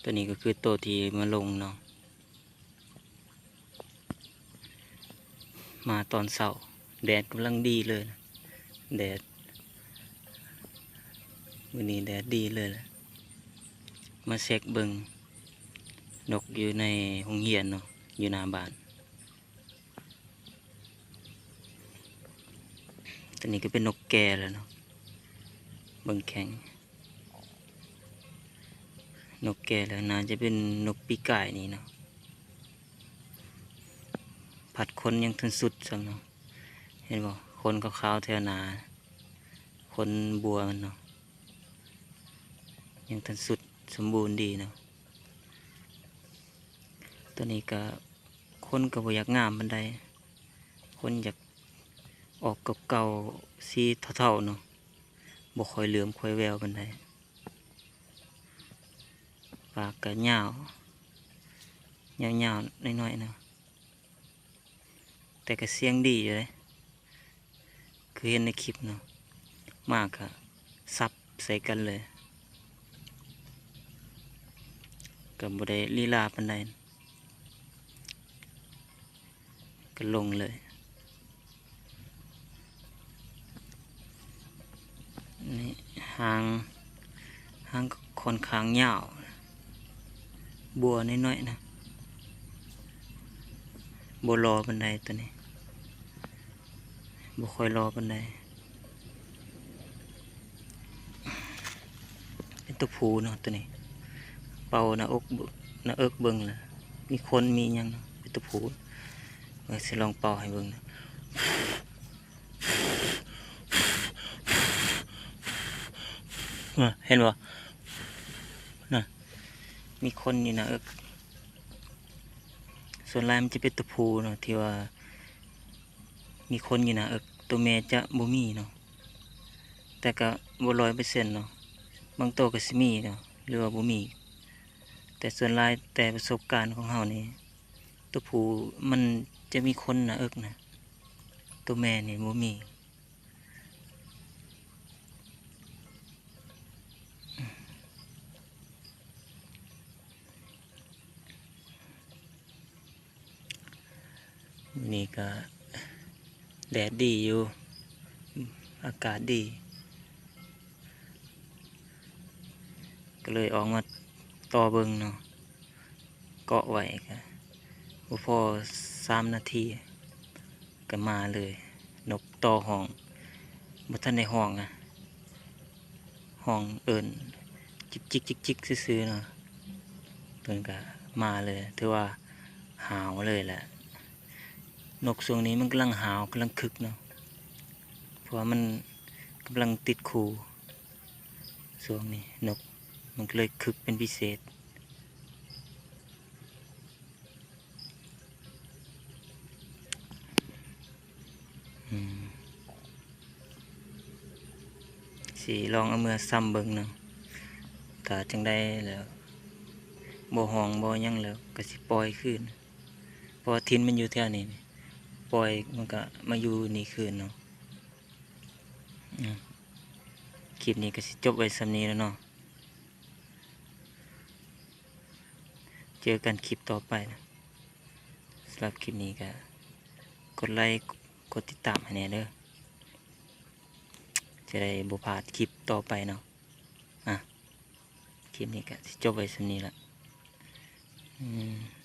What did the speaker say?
ຕົວນີ້ກໍຄືໂຕທີ່ມາລົງເນາະ ມາຕອນເຊົ້າ ແດດກຳລັງດີເລີຍນະ ແດດ ມື້ນີ້ແດດດີເລີຍແຫຼະ ມາເຊັກເບິ່ງນົກຢູ່ໃນໂຮງຮຽນເນາະ ຢູ່ໜ້າບ້ານ. ຕົວນີ້ກໍເປັນນົກແກ່ແລ້ວເນາະ ເບິ່ງແຂ້ງ ນົກແກ່ແລ້ວ ໜ້າຈະເປັນນົກປີກາຍນີ້ເນາະ ພັດຂົນຍັງທັນສຸດຊ້ຳເນາະ ເຫັນບໍ່ ຂົນຂາວໆແຖວໜ້າ ຂົນບົວມັນເນາະ ຍັງທັນສຸດສົມບູນດີເນາະ. ຕົວນີ້ກໍ ຂົນກໍບໍ່ຢາກງາມປານໃດ ຂົນຢາກອອກເກົ່າໆ ສີເທົາໆເນາະ ບໍ່ຄ່ອຍເຫຼື້ອມຄ່ອຍແວວປານໃດ ປາກກໍຍາວ ຍາວໆໜ້ອຍໆເນາະ ແຕ່ກໍສຽງດີຢູ່ເດ້. ຄືເຫັນໃນຄລິບເນາະ ມາກະສັບໃສ່ກັນເລີຍ ກໍບໍ່ໄດ້ລີລາປານໃດ ກໍລົງເລີຍ. ນີ້ຫາງ ຫາງຂ້ອນຂ້າງຍາວ ບົວນ້ອຍໆນະ ບໍ່ຫຼໍ່ປານໃດຕົວນີ້ ບໍ່ຄ່ອຍຫຼໍ່ປານໃດ ເປັນຕົວຜູ້ເນາະຕົວນີ້ ເປົ່າໜ້າອົກ ໜ້າເອິກເບິ່ງລະ ມີຂົນມີຫຍັງເນາະ ເປັນຕົວຜູ້ ເບິ່ງ ຊິລອງເປົ່າໃຫ້ເບິ່ງນະ. ນະ ເຫັນບໍ່ ນະ ມີຂົນຢູ່ໜ້າເອິກ ສ່ວນຫຼາຍມັນຈະເປັນຕົວຜູ້ເນາະ ທີ່ວ່າມີຂົນຢູ່ໜ້າເອິກ ຕົວແມ່ຈະບໍ່ມີເນາະ ແຕ່ກະບໍ່ຮ້ອຍເປີເຊັນເນາະ ບາງໂຕກະຊິມີເນາະ ຫຼືວ່າບໍ່ມີ ແຕ່ສ່ວນຫຼາຍ ແຕ່ປະສົບການຂອງເຮົານີ້ ຕົວຜູ້ມັນຈະມີຂົນໜ້າເອິກນະ ຕົວແມ່ນີ້ບໍ່ມີ. ມື້ນີ້ກະແດດດີຢູ່ ອາກາດດີ ກໍເລີຍອອກມາຕໍ່ເບິ່ງເນາະ ເກາະໄວ້ກະບໍ່ພໍສາມນາທີ ກໍມາເລີຍ ນົກຕໍ່ຮ້ອງ ບໍ່ທັນໄດ້ຮ້ອງນະ ຮ້ອງເອີ້ນຈິກໆໆຊື່ໆເນາະ ເພິ່ນກະມາເລີຍ ຖືວ່າຫ້າວເລີຍແຫຼະ. ນົກຊ່ວງນີ້ມັນກຳລັງຫ້າວ ກຳລັງຄຶກເນາະ ເພາະວ່າມັນກຳລັງຕິດຄູ່ ຊ່ວງນີ້ນົກມັນກໍເລີຍຄຶກເປັນພິເສດ. ອືມ ຊິລອງເອົາເມືອຊ້ຳເບິ່ງເນາະ ຖ້າຈັ່ງໃດແລ້ວບໍ່ຮ້ອງບໍ່ຫຍັງແລ້ວກໍຊິປ່ອຍຄືນ ເພາະວ່າຖິ່ນມັນຢູ່ແຖວນີ້ ປ່ອຍມັນກໍມາຢູ່ນີ້ຄືນເນາະ. ອືມ ຄລິບນີ້ກໍຊິຈົບໄວ້ສ່ຳນີ້ແລ້ວເນາະ ເຈີກັນຄລິບຕໍ່ໄປນະ. ສຳລັບຄລິບນີ້ກໍກົດໄລກ໌ ກົດຕິດຕາມໃຫ້ແດ່ເດີ ຈະໄດ້ບໍ່ພາດຄລິບຕໍ່ໄປເນາະ. ອາ ຄລິບນີ້ກໍຊິຈົບໄວ້ສ່ຳນີ້ລະ ອືມ.